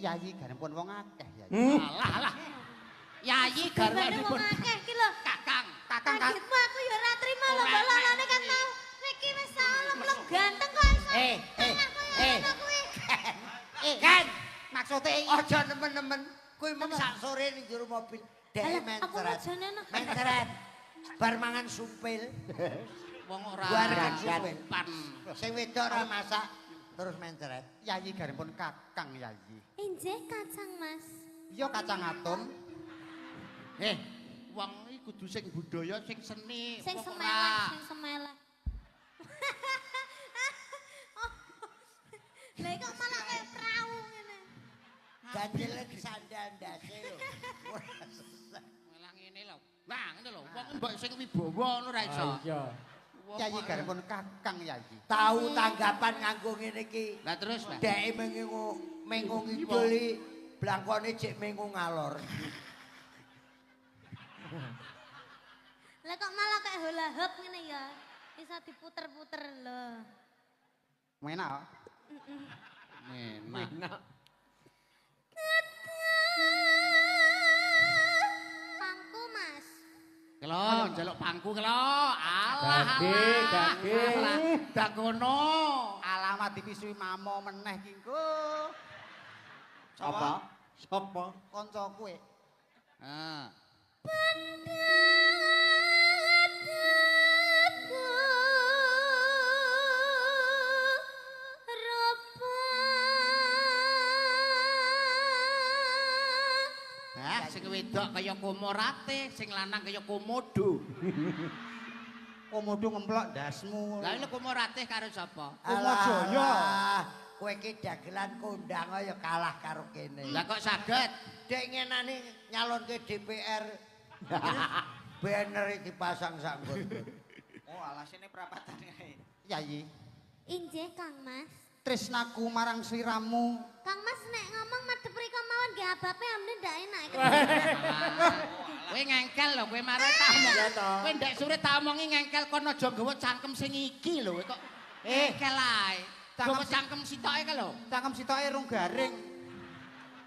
Yayi garwanipun wong akeh Yayi. Alah alah. Yayi garwanipun wong akeh ki lho. Kakang, kakang. Kagetmu aku ya ora trima lho mbok lalane kan tau. Niki wis saulem-lem ganteng kok iso. Kan maksude aja nemen-nemen kuwi mung sak sore ning jero mobil. Dek mencret. Mencret. Bar mangan sumpil. Wong ora sopan. Sing wedok ora masak terus mencret. Yayi garwanipun kakang Yayi. Injih kacang Mas. Iya kacang atom. Wong iki kudu sing budaya, sing seni, sing semeleh, sing semeleh. Lah kok malah kaya prau ngene. Ganjelen sandal ndase lho. Ora sesek. Malah ngene lho. Lah ngene lho, wong mbok sing wibawa ngono ora iso. Iya. Yayi garwanipun kakang Yayi. Tahu tanggapan nganggo ngene iki. Lah terus Pak. Dheke mengo ngidul iki blangkone jek mengo ngalor. Lah kok malah kayak hula hoop ngene ya. Bisa diputer-puter lho. Enak kok. Enak. Pangku Mas. Kelo, njaluk pangku kelo. Alah. Gage. Dak ngono. Alamat dipisui mamo meneh ki engko. Sapa? Sapa? Kanca kowe. Heeh. Sing wedok kaya komorate, sing lanang kaya komodo. Komodo ngemplok ndasmu. Lah lha komorate karo sapa? Komojaya. Kowe iki dagelan kondang ya kalah karo kene. Lah kok saged? Dek ngenane nyalonke DPR. Banner dipasang sak nggon. Oh, alasene prapatan kae. Yayi. Injih Kang Mas. Tresnaku marang sliramu. Kang Mas nek ngomong madhep rika mawon nggih abape amne ndak enak. Kowe ngengkel lho, kowe marang tak omong. Kowe ndek sore tak omongi ngengkel kon aja nggawa cangkem sing iki lho kok. Ngengkel ae. Nggawa cangkem sitoke ka lho. Cangkem sitoke rung garing.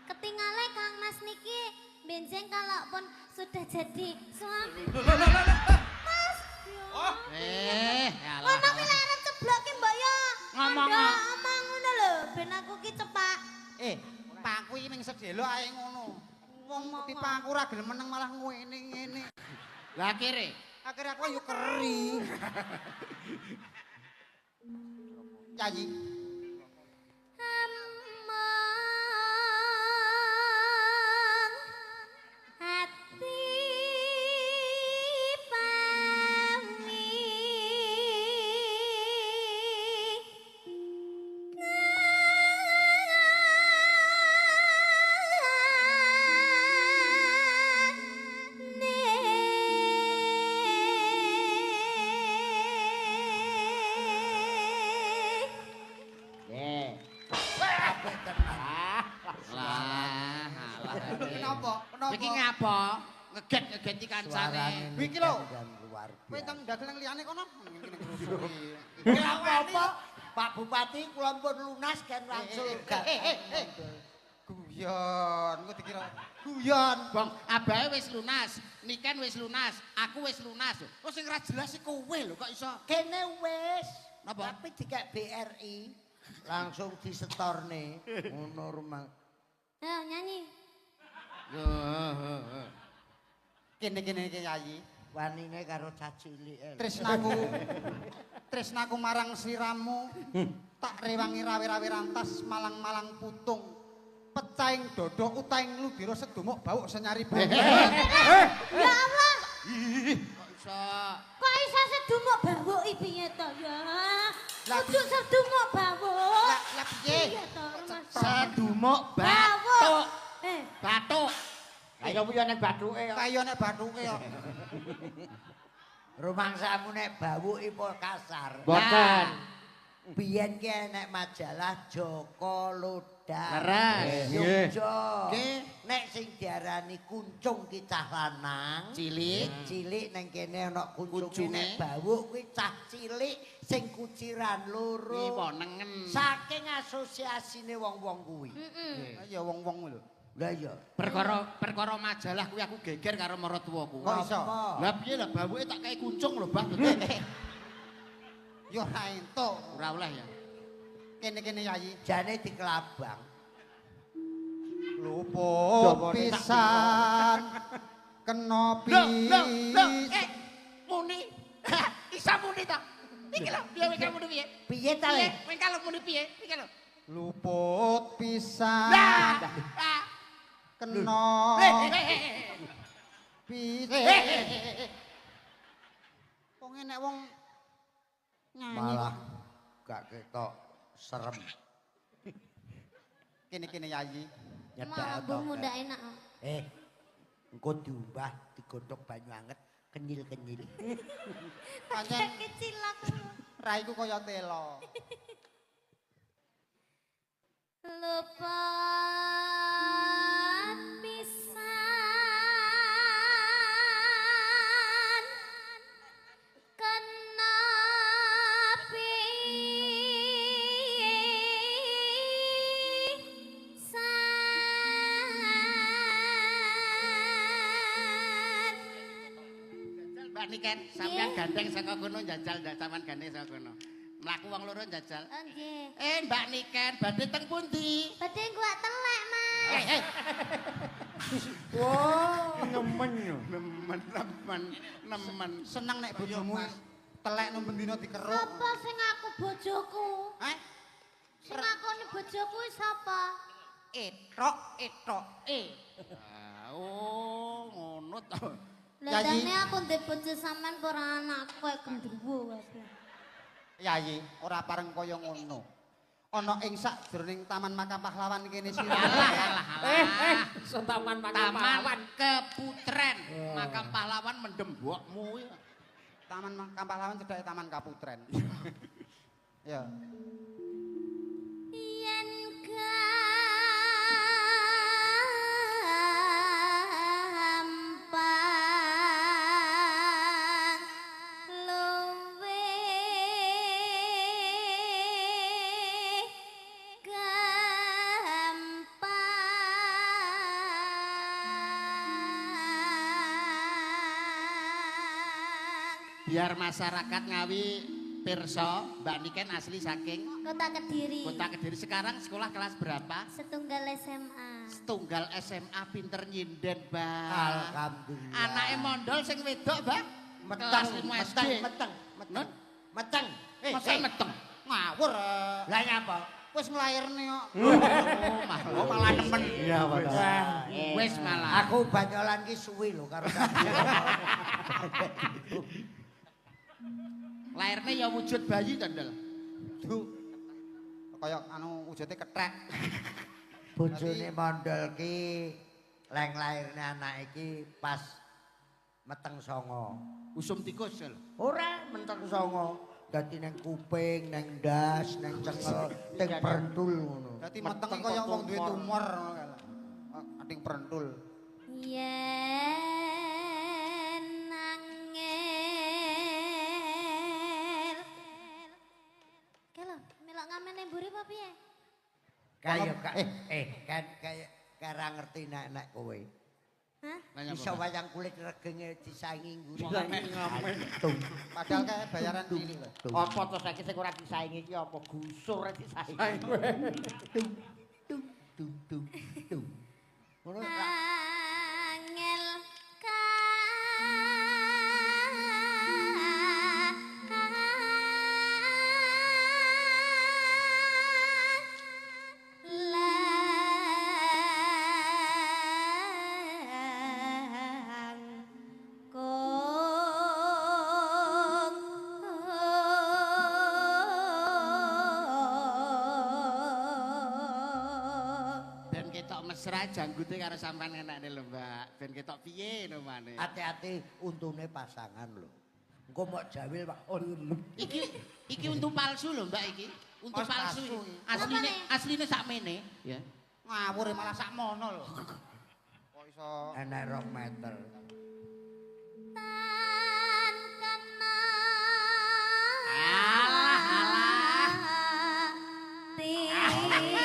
Ketingale Kang Mas niki benjeng kalau pun sudah jadi suami. Mas. Oh. Alah. Ngono kuwi lek arep ceblok ki mbok yo. Ngomong ngomong ngono lho, ben aku ki cepak. Pangku iki ming sedelok ae ngono. Wong dipangku ora gelem meneng malah ngene ngene. Lah akhire, akhire aku yo keri. Yayi. Among ati pami Iki ngapa? Ngeget-ngegeti kancane. Iki lho. Kowe teng dagelan liyane kono. Ngene ngrusuki. Iki apa? Pak Bupati kula pun lunas kan langsung. Guyon, kok dikira guyon. Bang, abahe wis lunas, Niken wis lunas, aku wis lunas. Oh sing ra jelas iki kowe lho kok iso. Kene wis. Napa? Tapi dikek BRI langsung disetorne ngono rumah. Ayo nyanyi. Kene-kene iki Yayi. Wanine karo cah cilike. Tresnaku. Tresnaku marang sliramu tak rewangi rawe-rawe rantas malang-malang putung. Pecahing dodo utaing ludira sedumuk bawuk senyari bawuk. Ya Allah. Kok iso? Kok iso sedumuk bawuk iki piye to ya? Kudu sedumuk bawuk. Lah piye? Sedumuk bathuk. Bathuk. Kaya piye nek bathuke kok. Kaya nek bathuke kok. Rumangsamu nek bawuk ipo kasar. Mboten. Biyen ki enek majalah Joko Lodang. Sumedang. Leres. Yogya. Nggih. Nek sing diarani kuncung ki cah lanang, Cilik. Cilik nang kene ana kuncunge, Kuncunge. nek bawuk kuwi cah cilik sing kuciran loro. Iki nengen. Saking asosiasine wong-wong kuwi. Heeh. Ya wong-wong lho. Lah iya. Perkara majalah kuwi aku geger karo maratuwaku. Kok iso? Lah piye lah bawuke tak kei kuncung lho, Bah. Ya ora entuk. Ora oleh ya. Kene-kene Yayi. Jane dikelabang. Luput pisan kena Lho, lho, pis. Muni. Isa muni ta? Iki lho, piye kowe muni piye? Piye ta le? Kowe kalau muni piye? Iki lho. Luput pisan Lah, kena pis. Wong enek wong nyanyi Malah gak ketok serem. Kene-kene Yayi. Nyedak Mambungmu ndak enak. Engko diumbah digodhog banyu anget kenyil-kenyil. Pancen Kecil aku. raiku kaya telo. Luput pisan kena pisan. Jajal Mbak Niken, sampean gandeng saka kono jajal ndak sampean gandeng saka kono. Mlaku wong loro jajal. Nggih. Mbak Niken, badhe teng pundi? Badhe guak telek, Mas. Wah, nemen. Nemen. Seneng nek bojomu telek nang bendina dikeruk. Sapa sing aku bojoku? Heh? Sing ngakoni bojoku sapa? Etok, etok. Oh, ngono to. Lah dane aku ndek bojo sampean apa ora anakku koyo gendruwo kabeh. Yayi, ora pareng kaya ngono. Ana ing sakjroning Taman Makam Pahlawan kene sira. Alah, alah. Taman Makam Pahlawan. Taman Keputren. Makam Pahlawan mendem mbokmu. Taman Makam Pahlawan cedhake Taman Kaputren. Ya. Yen gampang luwe gampang. Biar masyarakat Ngawi pirsa, Mbak Niken asli saking Kota Kediri. Kota Kediri. Sekarang sekolah kelas berapa? Setunggal SMA. Setunggal SMA, pinter nyinden, Mbak. Alhamdulillah. Anake mondol sing wedok, Mbak. Meteng, Kelas 5 SD. meteng, meteng, meteng. Masa meteng? Ngawur. Lah nyapa? Wis nglairne kok. Oh, malah nemen. Iya, Pak. Wis malah. Aku banyolan ki suwi lho karo sampeyan. Lairne ya wujud bayi to, Ndel. Duh. Kaya anu wujude kethek. Bojone mondol ki leng lairne anake ki pas meteng songo. Usum tikus lho. Ora meteng songo. Dadi nang kuping, nang ndas, nang cengel, teng prentul ngono. Dadi meteng kaya wong duwe tumor ngono kae. Ating prentul. Yen angel. Kelo, melok ngamen nang mburi apa piye? Kaya kan kaya kara ngerti nek kowe. Hah? Iso wayang kulit regenge disaingi nguri. Ngamen. Padahal kae bayaran cilik lho. Apa to saiki sing ora disaingi iki apa gusur disaingi. Tung tung tung tung tung. Ngono Angel Mesra janggute karo sampean enakne lho, Mbak. Ben ketok piye lho mane. Hati-hati untune pasangan lho. Engko mok jawil Pak. Iki untu palsu lho, Mbak iki. Untu palsu. Asline asline sakmene, ya. Ngawur malah sakmono lho. Kok iso enek 2 meter. Tan kena. Alah alah. Tinumbas.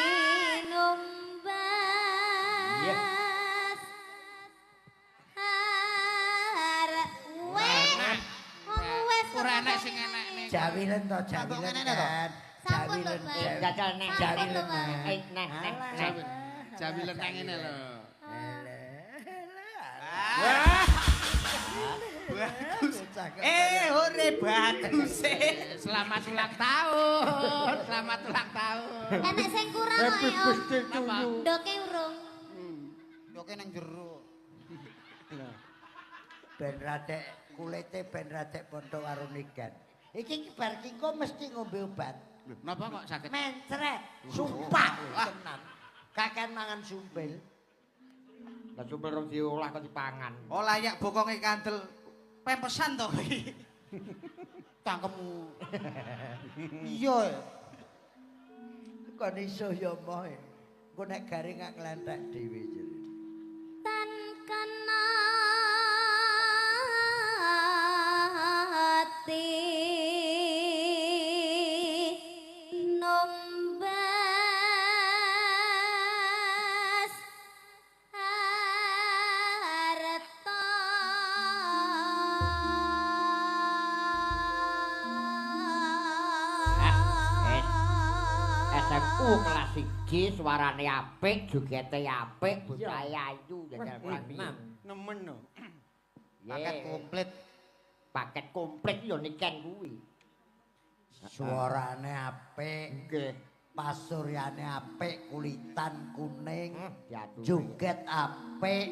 Arek wes. Wong wes ora enek sing enekne. Jawilen to, jawilen kan. Sampun lho, Bang. Jajal neh, jawilen neh. Neh, neh, neh. Jawilen nang ngene lho. Bagus. Hore bagus. Selamat ulang tahun. Selamat ulang tahun. Enek sing kurang kok, Om. Ndoke urung. Ndoke nang jero. Ben radek kulite ben radek padha karo niken. Iki bar ki engko mesti ngombe obat. Lho, napa kok saged? Mencret, sumpah tenan. Kakean mangan sumpil. Lah sumpil rong diolah kok dipangan. Oh layak bokonge kandel pempesan to iki. Cangkemmu. Iya. Kon iso ya moh. Engko nek garing gak nglentek dhewe jere. Tan kena ati nombas harta. SMU kelas 1 suarane apik, jogete apik, bocah ayu jajal piye. Nemen no. Paket komplit. Paket komplit ya niken kuwi. Suarane apik, nggih. Pasuryane apik, kulitan kuning, joget apik.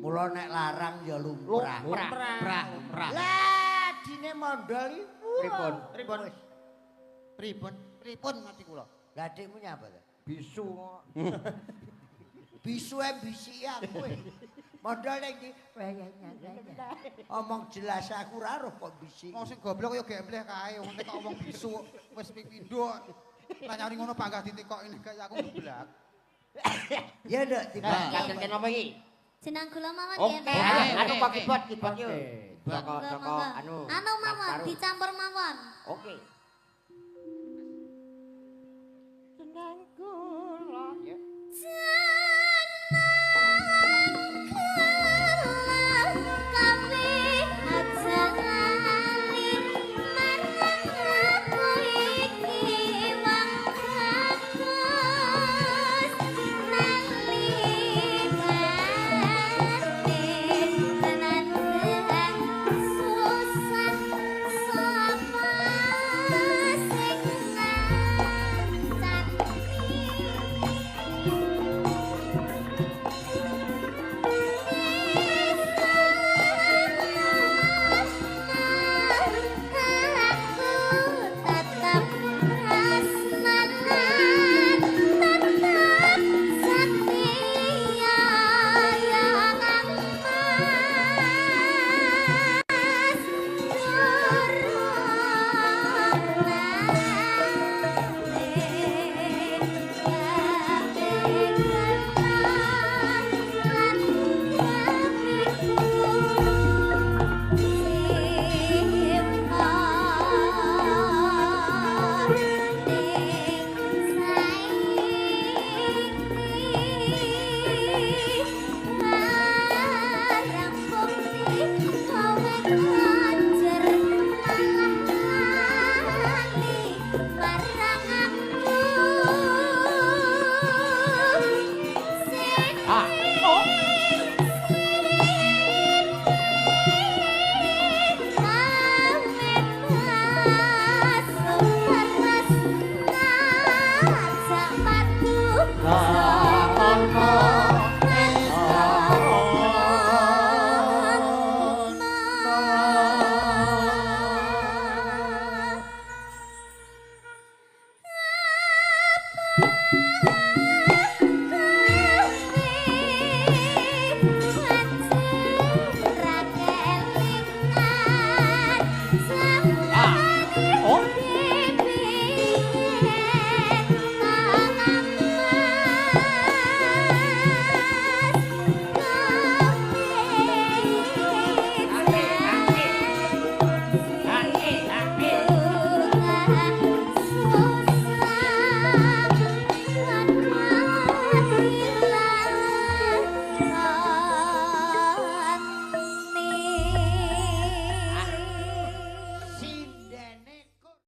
Mula nek larang ya lumrah. Lumrah, lumrah. Lah dine mondol iku. Pripun? Pripun? Pripun? Pripun mati kula? Lah adikmu nyapa ta? Bisu. Bisu e bisiki aku. Mondol ning iki. Omong jelas aku ora roh kok bisiki. Wong sing goblok ya gembleh kae, wong nek kok omong bisu wis ping pindho. Tanyane ngono panggah ditekoki nek kaya aku geblak. Ya nduk dibahas kenapa iki? Jenang gula mawon nggih. Oke, anu kok keyboard, keyboard yo. Joko anu. Anu mawon dicampur mawon. Oke.